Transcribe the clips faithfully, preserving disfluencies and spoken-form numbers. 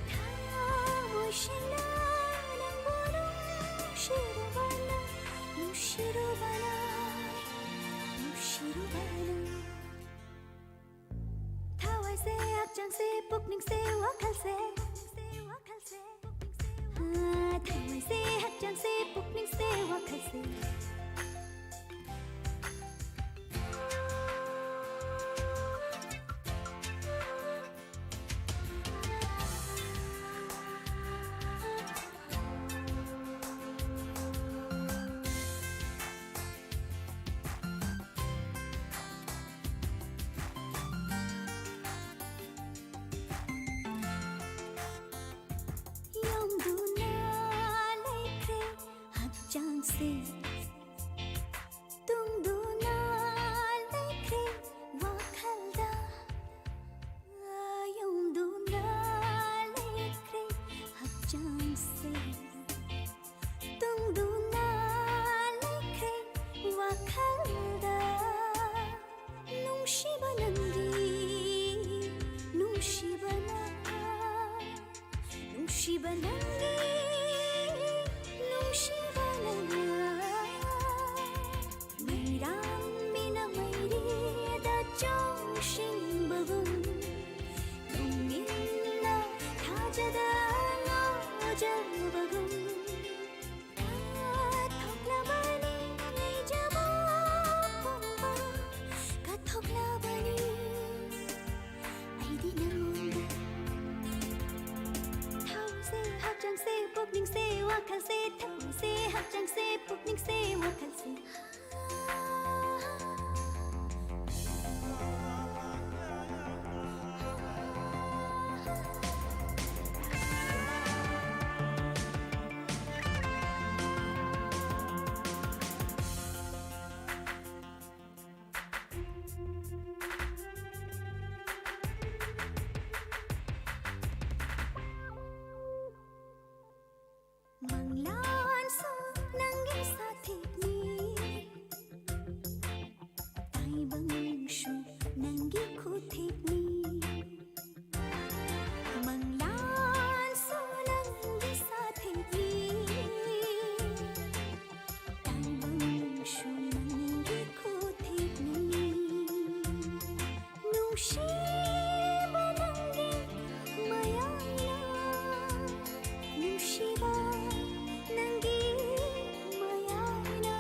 ꯊꯃꯣꯏ ꯁꯦꯡꯅ ꯅꯪꯕꯨ ꯅꯨꯡꯁꯤꯔꯨꯕꯅ, ꯅꯨꯡꯁꯤꯔꯨꯕꯅ, ꯅꯨꯡꯁꯤꯔꯨꯕꯅ꯫ ꯊꯋꯥꯏꯁꯦ, ꯍꯛꯆꯥꯡꯁꯦ, ꯄꯨꯛꯅꯤꯡꯁꯦ, ꯋꯥꯈꯜꯁꯦ, ꯋꯥꯈꯜꯁꯦ꯫ ꯑꯥ, ꯊꯃꯣꯏꯁꯦ, ꯍꯛꯆꯥꯡꯁꯦ, ꯄꯨꯛꯅꯤꯡꯁꯦ, ꯋꯥꯈꯜꯁꯦ꯫ ꯌꯣꯝꯗꯨꯅ ꯂꯩꯈ꯭ꯔꯦ ꯍꯛꯆꯥꯡꯁꯦ, ꯇꯨꯡꯗꯨꯅ ꯂꯩꯈ꯭ꯔꯦ ꯋꯥꯈꯜꯗ꯫ ꯌꯣꯝꯗꯨꯅ ꯂꯩꯈ꯭ꯔꯦ ꯍꯛꯆꯥꯡꯁꯦ, ꯇꯨꯡꯗꯨꯅ ꯂꯩꯈ꯭ꯔꯦ ꯋꯥꯈꯜꯗ꯫ ꯅꯨꯡꯁꯤꯕ ꯅꯪꯒꯤ, ꯅꯨꯡꯁꯤꯕꯅ, ꯅꯨꯡꯁꯤꯕ ꯅꯪꯒꯤ, ꯅꯨꯡꯁꯤꯕ ꯅꯪꯅ꯫ ꯃꯩꯔꯥꯝꯕꯤꯅ ꯃꯩꯔꯤꯗ ꯆꯣꯡꯁꯤꯟꯕꯒꯨꯝ, ꯅꯨꯡꯃꯤꯠꯅ ꯊꯥꯖꯗ ꯉꯥꯎꯖꯕꯒꯨꯝ꯫ ꯀꯠꯊꯣꯛꯂꯕꯅꯤ ꯂꯩꯖꯕ ꯄꯨꯝꯕ, ꯀꯠꯊꯣꯛꯂꯕꯅꯤ ꯑꯩꯗꯤ ꯅꯪꯉꯣꯟꯗ꯫ ꯊꯃꯣꯏꯁꯦ, ꯍꯛꯆꯥꯡꯁꯦ, ꯄꯨꯛꯅꯤꯡꯁꯦ, ꯋꯥꯈꯜꯁꯦ, ꯊꯃꯣꯏꯁꯦ, ꯍꯛꯆꯥꯡꯁꯦ, ꯄꯨꯛꯅꯤꯡꯁꯦ, ꯋꯥꯈꯜꯁꯦ꯫ ꯅꯨꯡꯁꯤꯕ ꯅꯪꯒꯤ ꯃꯌꯥꯏꯅ, ꯅꯨꯡꯁꯤꯕ ꯅꯪꯒꯤ ꯃꯌꯥꯏꯅ꯫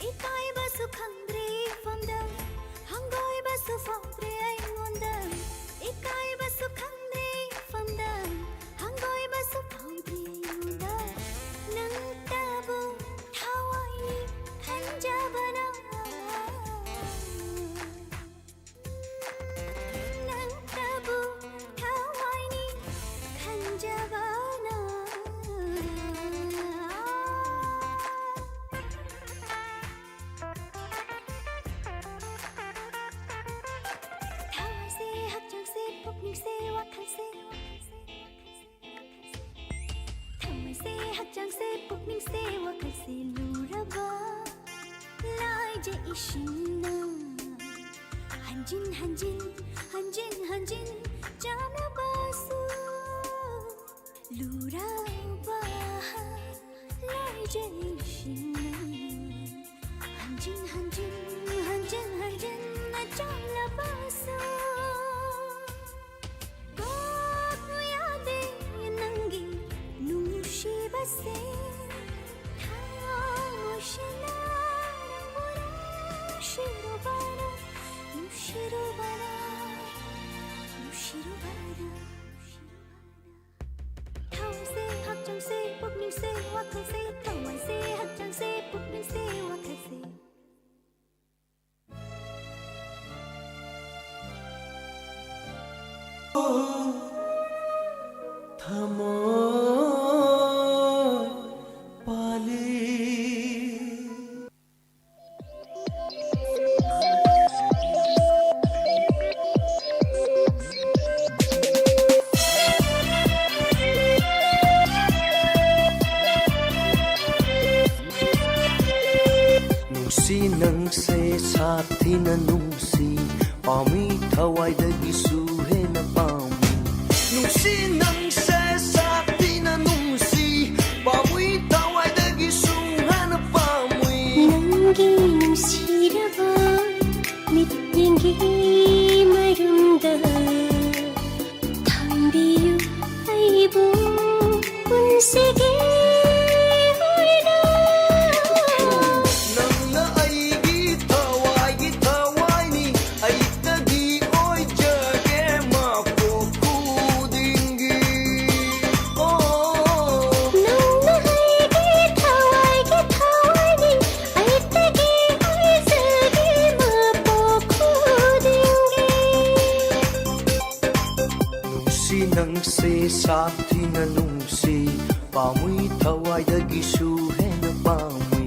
ꯏꯀꯥꯏꯕꯁꯨ ꯈꯪꯗ꯭ꯔꯦ ꯏꯐꯝꯗ, ꯍꯪꯒꯣꯏꯕꯁꯨ ꯐꯥꯎꯗ꯭ꯔꯦ ꯑꯩꯉꯣꯟꯗ꯫ ꯏꯀꯥꯏꯕꯁꯨ ꯈꯪꯗ꯭ꯔꯦ ꯏꯐꯝꯗ, ꯍꯪꯒꯣꯏꯕꯁꯨ ꯐꯥꯎꯗ꯭ꯔꯦ ꯑꯩꯉꯣꯟꯗ꯫ ꯅꯪꯇꯕꯨ ꯊꯋꯥꯏꯅꯤ ꯈꯟꯖꯕꯅ꯫ ꯅꯪꯇꯕꯨ ꯊꯋꯥꯏꯅꯤ ꯈꯟꯖꯕꯅ꯫ ꯊꯋꯥꯏꯁꯦ, ꯍꯛꯆꯥꯡꯁꯦ, ꯄꯨꯛꯅꯤꯡꯁꯦ, ꯋꯥꯈꯜꯁꯦ꯫ ꯊꯝꯃꯣꯏꯁꯦ, ꯍꯛꯆꯥꯡꯁꯦ, ꯄꯨꯛꯅꯤꯡꯁꯦ, ꯋꯥꯈꯜꯁꯦ ꯂꯨꯔꯕ ꯂꯥꯏꯖ ꯏꯁꯤꯡꯅ ꯍꯟꯖꯤꯟ ꯍꯟꯖꯤꯟ, ꯍꯟꯖꯤꯟ ꯍꯟꯖꯤꯟ ꯆꯥꯝꯂꯕꯁꯨ, ꯂꯨꯔꯕ ꯂꯥꯏꯖ ꯏꯁꯤꯡꯅ ꯍꯟꯖꯤꯟ ꯍꯟꯖꯤꯟ, ꯍꯟꯖꯤꯟ ꯍꯟꯖꯤꯟ ꯆꯥꯝꯂꯕꯁꯨ, ꯀꯣꯛꯅ ꯌꯥꯗꯦ ꯅꯪꯒꯤ ꯅꯨꯡꯁꯤꯕꯁꯦ꯫ ꯊꯃꯣꯏꯁꯤꯅ ꯅꯪꯕꯨ ꯅꯨꯡꯁꯤꯔꯨꯕꯅ, ꯅꯨꯡꯁꯤꯔꯨꯕꯅ, ꯅꯨꯡꯁꯤꯔꯨꯕꯅ꯫ ꯊꯋꯥꯏꯁꯦ, ꯍꯛꯆꯥꯡꯁꯦ, ꯄꯨꯛꯅꯤꯡꯁꯦ, ꯋꯥꯈꯜꯁꯦ, ꯊꯋꯥꯏꯁꯦ, ꯍꯛꯆꯥꯡꯁꯦ, ꯄꯨꯛꯅꯤꯡꯁꯦ, ꯋꯥꯈꯜꯁꯦ꯫ ꯊꯃꯣꯏ ꯄꯥꯜꯂꯤ꯫ ꯅꯨꯡꯁꯤ ꯅꯪꯁꯦ ꯁꯥꯊꯤꯅ ꯅꯨꯡꯁꯤ, ꯄꯥꯝꯃꯤ ꯊꯋꯥꯏꯗꯒꯤꯁꯨ ꯍꯦꯟꯅ ꯄꯥꯝꯃꯤ꯫ ꯅꯨꯡꯁꯤ ꯅꯪꯁꯦ ꯁꯥꯊꯤꯅ ꯅꯨꯡꯁꯤ, ꯄꯥꯝꯃꯤ ꯊꯋꯥꯏꯗꯒꯤꯁꯨ ꯍꯦꯟꯅ ꯄꯥꯝꯃꯤ꯫ ꯅꯪꯒꯤ ꯅꯨꯡꯁꯤꯔꯕ ꯃꯤꯠ ꯃꯌꯨꯝꯗ ꯊꯝꯕꯤꯌꯨ ꯑꯩꯕꯨ ꯄꯨꯟꯁꯤꯒꯤ ꯑꯣꯏꯅ꯫ ꯅꯪꯅ ꯑꯩꯒꯤ ꯊꯋꯥꯏꯒꯤ ꯊꯋꯥꯏꯅꯤ, ꯑꯩꯇꯒꯤ ꯑꯣꯏꯖꯒꯦ ꯃꯄꯣꯛ ꯈꯨꯗꯤꯡꯒꯤ꯫ ꯑꯣ꯫ ꯅꯪꯅ ꯑꯩꯒꯤ ꯊꯋꯥꯏꯒꯤ ꯊꯋꯥꯏꯅꯤ, ꯑꯩꯇꯒꯤ ꯑꯣꯏꯖꯒꯦ ꯃꯄꯣꯛ ꯈꯨꯗꯤꯡꯒꯤ꯫ ꯅꯨꯡꯁꯤ ꯅꯪꯁꯦ ꯁꯥꯊꯤꯅ ꯅꯨꯡꯁꯤ, ꯄꯥꯝꯃꯨꯏ ꯊꯋꯥꯏꯗꯒꯤꯁꯨ ꯍꯦꯟꯅ ꯄꯥꯝꯃꯨꯏ꯫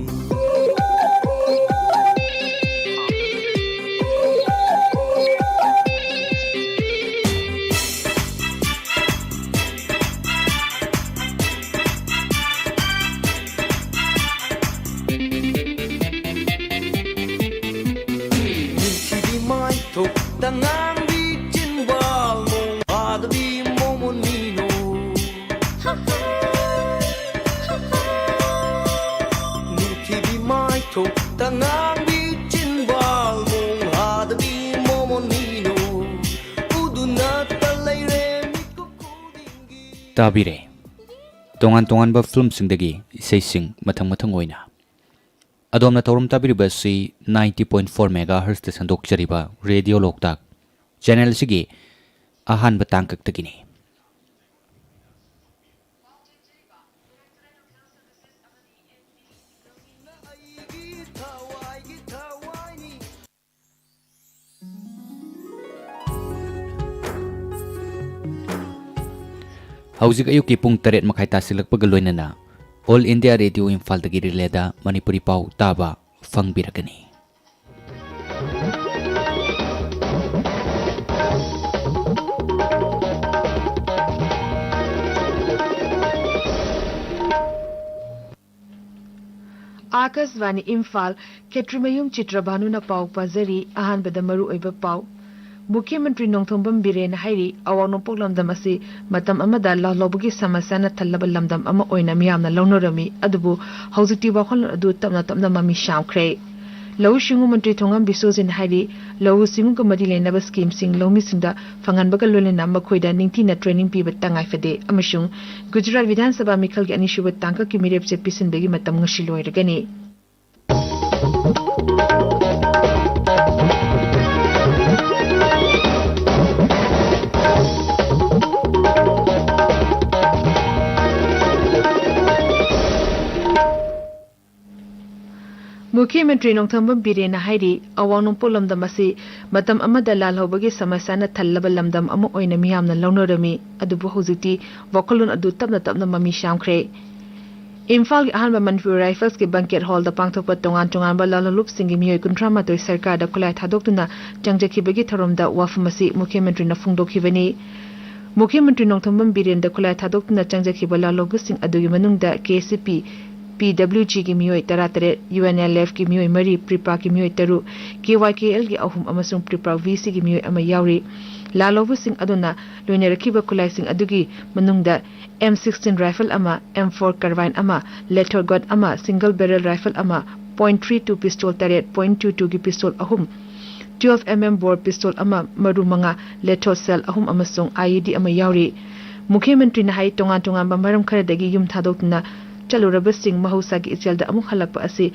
ꯅꯨꯡꯁꯤꯕꯤ ꯃꯥꯏꯊꯣꯛꯇ ꯉꯥꯡꯕꯤ ꯆꯤꯟꯕꯥꯜ ꯃꯣꯡ ꯐꯥꯗꯕꯤ ꯃꯣꯃꯣꯟ ꯃꯤꯅꯣ꯫ ꯅꯨꯡꯁꯤꯕꯤ ꯃꯥꯏꯊꯣꯛꯇ ꯉꯥꯡꯕꯤ ꯆꯤꯟꯕꯥꯜ ꯃꯣꯡ ꯐꯥꯗꯕꯤ ꯃꯣꯃꯣꯟ ꯃꯤꯅꯣ꯫ ꯎꯗꯨꯅꯇ ꯂꯩꯔꯦ ꯃꯤꯀꯨꯞ ꯈꯨꯗꯤꯡꯒꯤ꯫ ꯇꯥꯕꯤꯔꯦ꯫ ꯇꯣꯉꯥꯟ ꯇꯣꯉꯥꯟꯕ ꯐꯤꯂꯝꯁꯤꯡꯗꯒꯤ ꯏꯁꯩꯁꯤꯡ ꯃꯊꯪ ꯃꯊꯪ ꯑꯣꯏꯅ꯫ ꯑꯗꯣꯝꯅ ꯊꯧꯔꯝ ꯇꯥꯕꯤꯔꯤꯕ ꯑꯁꯤ ninety point four megahertz ꯇ ꯁꯟꯗꯣꯛꯆꯔꯤꯕ ꯔꯦꯗꯤꯑꯣ ꯂꯣꯛꯇꯥꯛ ꯆꯦꯅꯦꯜ ꯑꯁꯤꯒꯤ ꯑꯍꯥꯟꯕ ꯇꯥꯡꯀꯛꯇꯒꯤꯅꯤ꯫ ꯍꯧꯖꯤꯛ ꯑꯌꯨꯛꯀꯤ ꯄꯨꯡ ꯇꯔꯦꯠ ꯃꯈꯥꯏ ꯇꯥꯁꯤꯜꯂꯛꯄꯒ ꯂꯣꯏꯅꯅ All India Radio ꯏꯝꯐꯥꯜꯗꯒꯤ ꯔꯤꯂꯦꯗ ꯃꯅꯤꯄꯨꯔꯤ ꯄꯥꯎ ꯇꯥꯕ ꯐꯪꯕꯤꯔꯒꯅꯤ꯫ ꯑꯥꯀꯥꯁꯕꯥꯅꯤ ꯏꯝꯐꯥꯜ, ꯈꯦꯇ꯭ꯔꯤꯃꯌꯨꯝ ꯆꯤꯇ꯭ꯔꯚꯥꯅꯨꯅ ꯄꯥꯎ ꯄꯥꯖꯔꯤ꯫ ꯑꯍꯥꯟꯕꯗ ꯃꯔꯨꯑꯣꯏꯕ ꯄꯥꯎ꯫ ꯃꯨꯈ꯭ꯌ ꯃꯟꯇ꯭ꯔꯤ ꯅꯣꯡꯊꯣꯝꯕꯝ ꯕꯤꯔꯦꯟꯅ ꯍꯥꯏꯔꯤ, ꯑꯋꯥꯡ ꯅꯣꯡꯄꯣꯛ ꯂꯝꯗꯝ ꯑꯁꯤ ꯃꯇꯝ ꯑꯃꯗ ꯂꯥꯜꯍꯧꯕꯒꯤ ꯁꯃꯁ꯭ꯌꯥꯅ ꯊꯜꯂꯕ ꯂꯝꯗꯝ ꯑꯃ ꯑꯣꯏꯅ ꯃꯤꯌꯥꯝꯅ ꯂꯧꯅꯔꯝꯃꯤ, ꯑꯗꯨꯕꯨ ꯍꯧꯖꯤꯛꯇꯤ ꯋꯥꯈꯜꯂꯣꯟ ꯑꯗꯨ ꯇꯞꯅ ꯇꯞꯅ ꯃꯃꯤ ꯁꯥꯝꯈ꯭ꯔꯦ꯫ ꯂꯧꯎ ꯁꯤꯡꯎ ꯃꯟꯇ꯭ꯔꯤ ꯊꯣꯉꯝ ꯕꯤꯁꯣꯖꯤꯟ ꯍꯥꯏꯔꯤ, ꯂꯧꯎ ꯁꯤꯡꯎꯒ ꯃꯔꯤ ꯂꯩꯅꯕ ꯁ꯭ꯀꯤꯝꯁꯤꯡ ꯂꯧꯃꯤꯁꯤꯡꯗ ꯐꯪꯍꯟꯕꯒ ꯂꯣꯏꯅꯅ ꯃꯈꯣꯏꯗ ꯅꯤꯡꯊꯤꯅ ꯇ꯭ꯔꯦꯅꯤꯡ ꯄꯤꯕ ꯇꯉꯥꯏ ꯐꯗꯦ ꯑꯃꯁꯨꯡ ꯒꯨꯖꯔꯥꯠ ꯕꯤꯙꯥꯟ ꯁꯚꯥ ꯃꯤꯈꯜꯒꯤ ꯑꯅꯤꯁꯨꯕ ꯇꯥꯡꯀꯛꯀꯤ ꯃꯤꯔꯦꯞꯁꯦ ꯄꯤꯁꯤꯟꯕꯒꯤ ꯃꯇꯝ ꯉꯁꯤ ꯂꯣꯏꯔꯒꯅꯤ꯫ ꯃꯨꯈ꯭ꯌ ꯃꯟꯇ꯭ꯔꯤ ꯅꯣꯡꯊꯣꯝꯕꯝ ꯕꯤꯔꯦꯟꯅ ꯍꯥꯏꯔꯤ, ꯑꯋꯥꯡ ꯅꯣꯡꯄꯣꯛ ꯂꯝꯗꯝ ꯑꯁꯤ ꯃꯇꯝ ꯑꯃꯗ ꯂꯥꯜꯍꯧꯕꯒꯤ ꯁꯃꯁ꯭ꯌꯥꯅ ꯊꯜꯂꯕ ꯂꯝꯗꯝ ꯑꯃ ꯑꯣꯏꯅ ꯃꯤꯌꯥꯝꯅ ꯂꯧꯅꯔꯝꯃꯤ, ꯑꯗꯨꯕꯨ ꯍꯧꯖꯤꯛꯇꯤ ꯋꯥꯈꯜꯂꯣꯟ ꯑꯗꯨ ꯇꯞꯅ ꯇꯞꯅ ꯃꯃꯤ ꯁꯥꯝꯈ꯭ꯔꯦ꯫ ꯏꯝꯐꯥꯜꯒꯤ ꯑꯍꯥꯟꯕ ꯃꯅꯤꯄꯨꯔ ꯔꯥꯏꯐꯜꯁꯀꯤ ꯕꯪꯀꯦꯠ ꯍꯣꯜꯗ ꯄꯥꯡꯊꯣꯛꯄ ꯇꯣꯉꯥꯟ ꯇꯣꯉꯥꯟꯕ ꯂꯥꯜꯍꯧꯂꯨꯞꯁꯤꯡꯒꯤ ꯃꯤꯑꯣꯏ ꯀꯨꯟꯊ꯭ꯔꯥ ꯃꯥꯊꯣꯏ ꯁꯔꯀꯥꯔꯗ ꯈꯨꯠꯂꯥꯏ ꯊꯥꯗꯣꯛꯇꯨꯅ ꯆꯪꯖꯈꯤꯕꯒꯤ ꯊꯧꯔꯝꯗ ꯋꯥꯐꯝ ꯑꯁꯤ ꯃꯨꯈ꯭ꯌ ꯃꯟꯇ꯭ꯔꯤꯅ ꯐꯣꯡꯗꯣꯛꯈꯤꯕꯅꯤ꯫ ꯃꯨꯈ꯭ꯌ ꯃꯟꯇ꯭ꯔꯤ ꯅꯣꯡꯊꯣꯝꯕꯝ ꯕꯤꯔꯦꯟꯗ ꯈꯨꯠꯂꯥꯏ ꯊꯥꯗꯣꯛꯇꯨꯅ ꯆꯪꯖꯈꯤꯕ ꯂꯥꯜꯍꯧꯕꯁꯤꯡ ꯑꯗꯨꯒꯤ ꯃꯅꯨꯡꯗ ꯀꯦ ꯁꯤ ꯄꯤ, ꯄꯤ ꯗꯕ꯭ꯂꯤꯎ ꯖꯤꯒꯤ ꯃꯤꯑꯣꯏ ꯇꯔꯥꯇꯔꯦꯠ, ꯌꯨ ꯑꯦꯟ ꯑꯦꯜ ꯑꯦꯐꯀꯤ ꯃꯤꯑꯣꯏ ꯃꯔꯤ, ꯄ꯭ꯔꯤꯄꯥꯛꯀꯤ ꯃꯤꯑꯣꯏ ꯇꯔꯨꯛ, ꯀꯦ ꯋꯥꯏ ꯀꯦ ꯑꯦꯜꯒꯤ ꯑꯍꯨꯝ ꯑꯃꯁꯨꯡ ꯄ꯭ꯔꯤꯄꯥꯛ ꯚꯤ ꯁꯤꯒꯤ ꯃꯤꯑꯣꯏ ꯑꯃ ꯌꯥꯎꯔꯤ꯫ ꯂꯥꯜꯍꯧꯕꯁꯤꯡ ꯑꯗꯨꯅ ꯂꯣꯏꯅꯔꯛꯈꯤꯕ ꯈꯨꯠꯂꯥꯏꯁꯤꯡ ꯑꯗꯨꯒꯤ ꯃꯅꯨꯡꯗ ꯑꯦꯝ ꯁꯤꯛꯁꯇꯤꯟ ꯔꯥꯏꯐꯜ ꯑꯃ, ꯑꯦꯝ ꯐꯣꯔ ꯀꯥꯔꯕꯥꯏꯟ ꯑꯃ, ꯂꯦꯊꯔ ꯒꯟ ꯑꯃ, ꯁꯤꯡꯒꯜ ꯕꯦꯔꯦꯜ ꯔꯥꯏꯐꯜ ꯑꯃ, ꯄꯣꯏꯟꯠ ꯊ꯭ꯔꯤ ꯇꯨ ꯄꯤꯁꯇꯣꯜ ꯇꯔꯦꯠ, ꯄꯣꯏꯟꯠ ꯇꯨ ꯇꯨꯒꯤ ꯄꯤꯁꯇꯣꯜ ꯑꯍꯨꯝ, ꯇ꯭ꯋꯦꯜꯐ ꯑꯦꯝ ꯑꯦꯝ ꯕꯣꯔ ꯄꯤꯁꯇꯣꯜ ꯑꯃ, ꯃꯔꯨ ꯃꯉꯥ, ꯂꯦꯊꯔ ꯁꯦꯜ ꯑꯍꯨꯝ ꯑꯃꯁꯨꯡ ꯑꯥꯏ ꯏ ꯗꯤ ꯑꯃ ꯌꯥꯎꯔꯤ꯫ ꯃꯨꯈ꯭ꯌ ꯃꯟꯇ꯭ꯔꯤꯅ ꯍꯥꯏ, ꯇꯣꯉꯥꯟ ꯇꯣꯉꯥꯟꯕ ꯃꯔꯝ ꯈꯔꯗꯒꯤ ꯌꯨꯝ ꯊꯥꯗꯣꯛꯇꯨꯅ ꯆꯠꯂꯨꯔꯕꯁꯤꯡ ꯃꯍꯧꯁꯥꯒꯤ ꯏꯆꯦꯜꯗ ꯑꯃꯨꯛ ꯍꯜꯂꯛꯄ ꯑꯁꯤ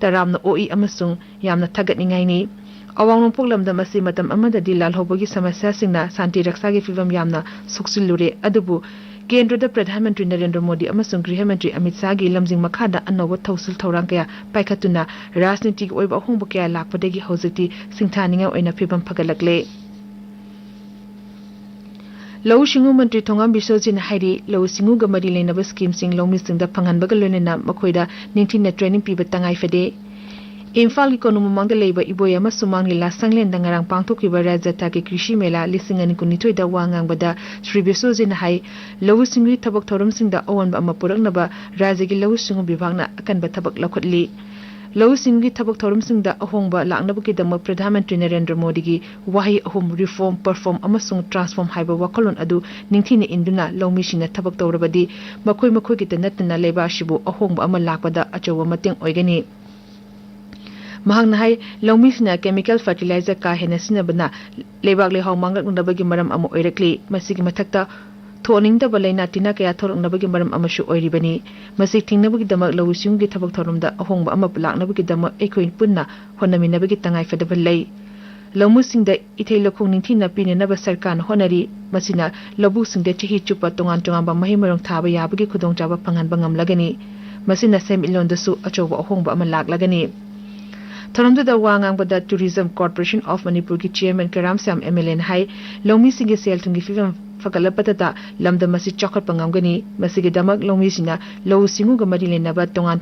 ꯇꯔꯥꯝꯅ ꯑꯣꯛꯏ ꯑꯃꯁꯨꯡ ꯌꯥꯝꯅ ꯊꯥꯒꯠꯅꯤꯡꯉꯥꯏꯅꯤ꯫ ꯑꯋꯥꯡ ꯅꯣꯡꯄꯣꯛ ꯂꯝꯗꯝ ꯑꯁꯤ ꯃꯇꯝ ꯑꯃꯗꯗꯤ ꯂꯥꯜꯍꯧꯕꯒꯤ ꯁꯃꯁ꯭ꯌꯥꯁꯤꯡꯅ ꯁꯥꯟꯇꯤ ꯔꯛꯁꯥꯒꯤ ꯐꯤꯚꯝ ꯌꯥꯝꯅ ꯁꯣꯛꯆꯤꯜꯂꯨꯔꯦ, ꯑꯗꯨꯕꯨ ꯀꯦꯟꯗ꯭ꯔꯗ ꯄ꯭ꯔꯙꯥꯟ ꯃꯟꯇ꯭ꯔꯤ ꯅꯔꯦꯟꯗ꯭ꯔ ꯃꯣꯗꯤ ꯑꯃꯁꯨꯡ ꯒ꯭ꯔꯤꯍ ꯃꯟꯇ꯭ꯔꯤ ꯑꯃꯤꯠ ꯁꯥꯍꯒꯤ ꯂꯝꯖꯤꯡ ꯃꯈꯥꯗ ꯑꯅꯧꯕ ꯊꯧꯁꯤꯜ ꯊꯧꯔꯥꯡ ꯀꯌꯥ ꯄꯥꯏꯈꯠꯇꯨꯅ ꯔꯥꯖꯅꯤꯇꯤꯒꯤ ꯑꯣꯏꯕ ꯑꯍꯣꯡꯕ ꯀꯌꯥ ꯂꯥꯛꯄꯗꯒꯤ ꯍꯧꯖꯤꯛꯇꯤ ꯁꯤꯡꯊꯥꯅꯤꯡꯉꯥꯏ ꯑꯣꯏꯅ ꯐꯤꯚꯝ ꯐꯒꯠꯂꯛꯂꯦ꯫ ꯂꯧꯎ ꯁꯤꯡꯎ ꯃꯟꯇ꯭ꯔꯤ ꯊꯣꯉꯥꯝ ꯕꯤꯁꯣꯖꯤꯠꯅ ꯍꯥꯏꯔꯤ, ꯂꯧꯎ ꯁꯤꯡꯎꯒ ꯃꯔꯤ ꯂꯩꯅꯕ ꯁ꯭ꯀꯤꯝꯁꯤꯡ ꯂꯧꯃꯤꯁꯤꯡꯗ ꯐꯪꯍꯟꯕꯒ ꯂꯣꯏꯅꯅ ꯃꯈꯣꯏꯗ ꯅꯤꯡꯊꯤꯅ ꯇ꯭ꯔꯦꯅꯤꯡ ꯄꯤꯕ ꯇꯉꯥꯏ ꯐꯗꯦ꯫ ꯏꯝꯐꯥꯜꯒꯤ ꯀꯣꯅꯨꯡ ꯃꯃꯥꯡꯗ ꯂꯩꯕ ꯏꯕꯣꯌꯥꯃ ꯁꯨꯃꯥꯡ ꯂꯤꯂꯥ ꯁꯪꯂꯦꯟꯗ ꯉꯔꯥꯡ ꯄꯥꯡꯊꯣꯛꯈꯤꯕ ꯔꯥꯖ꯭ꯌ ꯊꯥꯛꯀꯤ ꯀ꯭ꯔꯤꯁꯤ ꯃꯦꯂꯥ ꯂꯤꯁꯤꯡ ꯑꯅꯤ ꯀꯨꯟꯅꯤꯊꯣꯏꯗ ꯋꯥ ꯉꯥꯡꯕꯗ ꯁ꯭ꯔꯤ ꯕꯤꯁꯣꯖꯤꯠꯅ ꯍꯥꯏ, ꯂꯧꯎ ꯁꯤꯡꯎꯒꯤ ꯊꯕꯛ ꯊꯧꯔꯝꯁꯤꯡꯗ ꯑꯑꯣꯟꯕ ꯑꯃ ꯄꯨꯔꯛꯅꯕ ꯔꯥꯖ꯭ꯌꯒꯤ ꯂꯧꯎ ꯁꯤꯡꯎ ꯕꯤꯚꯥꯒꯅ ꯑꯀꯟꯕ ꯊꯕꯛ ꯂꯧꯈꯠꯂꯤ꯫ ꯂꯧꯎ ꯁꯤꯡꯎꯒꯤ ꯊꯕꯛ ꯊꯧꯔꯝꯁꯤꯡꯗ ꯑꯍꯣꯡꯕ ꯂꯥꯛꯅꯕꯒꯤꯗꯃꯛ ꯄ꯭ꯔꯙꯥꯟ ꯃꯟꯇ꯭ꯔꯤ ꯅꯔꯦꯟꯗ꯭ꯔ ꯃꯣꯗꯤꯒꯤ ꯋꯥꯍꯩ ꯑꯍꯨꯝ, reform, perform ꯑꯃꯁꯨꯡ transform ꯍꯥꯏꯕ ꯋꯥꯈꯜꯂꯣꯟ ꯑꯗꯨ ꯅꯤꯡꯊꯤꯅ ꯏꯟꯗꯨꯅ ꯂꯧꯃꯤꯁꯤꯡꯅ ꯊꯕꯛ ꯇꯧꯔꯕꯗꯤ ꯃꯈꯣꯏ ꯃꯈꯣꯏꯒꯤꯇ ꯅꯠꯇꯅ ꯂꯩꯕꯥꯛ ꯑꯁꯤꯕꯨ ꯑꯍꯣꯡꯕ ꯑꯃ ꯂꯥꯛꯄꯗ ꯑꯆꯧꯕ ꯃꯇꯦꯡ ꯑꯣꯏꯒꯅꯤ꯫ ꯃꯍꯥꯛꯅ ꯍꯥꯏ, ꯂꯧꯃꯤꯁꯤꯡꯅ chemical fertilizer ꯀꯥ ꯍꯦꯟꯅ ꯁꯤꯖꯤꯟꯅꯕꯅ ꯂꯩꯕꯥꯛ ꯂꯩꯍꯥꯎ ꯃꯥꯡꯂꯛꯅꯕꯒꯤ ꯃꯔꯝ ꯑꯃ ꯑꯣꯏꯔꯛꯂꯤ꯫ ꯃꯁꯤꯒꯤ ꯃꯊꯛꯇ ꯊꯣꯛꯍꯟꯅꯤꯡꯗꯕ ꯂꯥꯏꯅꯥ ꯇꯤꯟꯅꯥ ꯀꯌꯥ ꯊꯣꯛꯂꯛꯅꯕꯒꯤ ꯃꯔꯝ ꯑꯃꯁꯨ ꯑꯣꯏꯔꯤꯕꯅꯤ꯫ ꯃꯁꯤ ꯊꯤꯡꯅꯕꯒꯤꯗꯃꯛ ꯂꯧꯎ ꯁꯤꯡꯎꯒꯤ ꯊꯕꯛ ꯊꯧꯔꯝꯗ ꯑꯍꯣꯡꯕ ꯑꯃ ꯂꯥꯛꯅꯕꯒꯤꯗꯃꯛ ꯑꯩꯈꯣꯏ ꯄꯨꯟꯅ ꯍꯣꯠꯅꯃꯤꯟꯅꯕꯒꯤ ꯇꯉꯥꯏꯐꯗꯕ ꯂꯩ꯫ ꯂꯧꯃꯤꯁꯤꯡꯗ ꯏꯊꯩ ꯂꯧꯈꯣꯡ ꯅꯤꯡꯊꯤꯅ ꯄꯤꯅꯅꯕ ꯁꯔꯀꯥꯔꯅ ꯍꯣꯠꯅꯔꯤ꯫ ꯃꯁꯤꯅ ꯂꯧꯕꯨꯛꯁꯤꯡꯗ ꯆꯍꯤ ꯆꯨꯞꯄ ꯇꯣꯉꯥꯟ ꯇꯣꯉꯥꯟꯕ ꯃꯍꯩ ꯃꯔꯣꯡ ꯊꯥꯕ ꯌꯥꯕꯒꯤ ꯈꯨꯗꯣꯡꯆꯥꯕ ꯐꯪꯍꯟꯕ ꯉꯝꯂꯒꯅꯤ꯫ ꯃꯁꯤꯅ ꯁꯦꯟꯃꯤꯠꯂꯣꯟꯗꯁꯨ ꯑꯆꯧꯕ ꯑꯍꯣꯡꯕ ꯑꯃ ꯂꯥꯛꯂꯒꯅꯤ꯫ ꯊꯧꯔꯝꯗꯨꯗ ꯋꯥ ꯉꯥꯡꯕꯗ Tourism Corporation of ꯃꯅꯤꯄꯨꯔꯒꯤ chairman ꯀꯔꯥꯝ ꯁ꯭ꯌꯥꯝ MLAꯅ ꯍꯥꯏ, ꯂꯧꯃꯤꯁꯤꯡꯒꯤ ꯁꯦꯜ ꯊꯨꯝꯒꯤ ꯐꯤꯕꯝ ꯐꯒꯠꯂꯛꯄꯗꯇ ꯂꯝꯗꯝ ꯑꯁꯤ ꯆꯥꯎꯈꯠꯄ ꯉꯝꯒꯅꯤ꯫ ꯃꯁꯤꯒꯤꯗꯃꯛ ꯂꯧꯃꯤꯁꯤꯡꯅ ꯂꯧꯎ ꯁꯤꯡꯎꯒ ꯃꯔꯤ ꯂꯩꯅꯕ ꯇꯣꯉꯥꯟ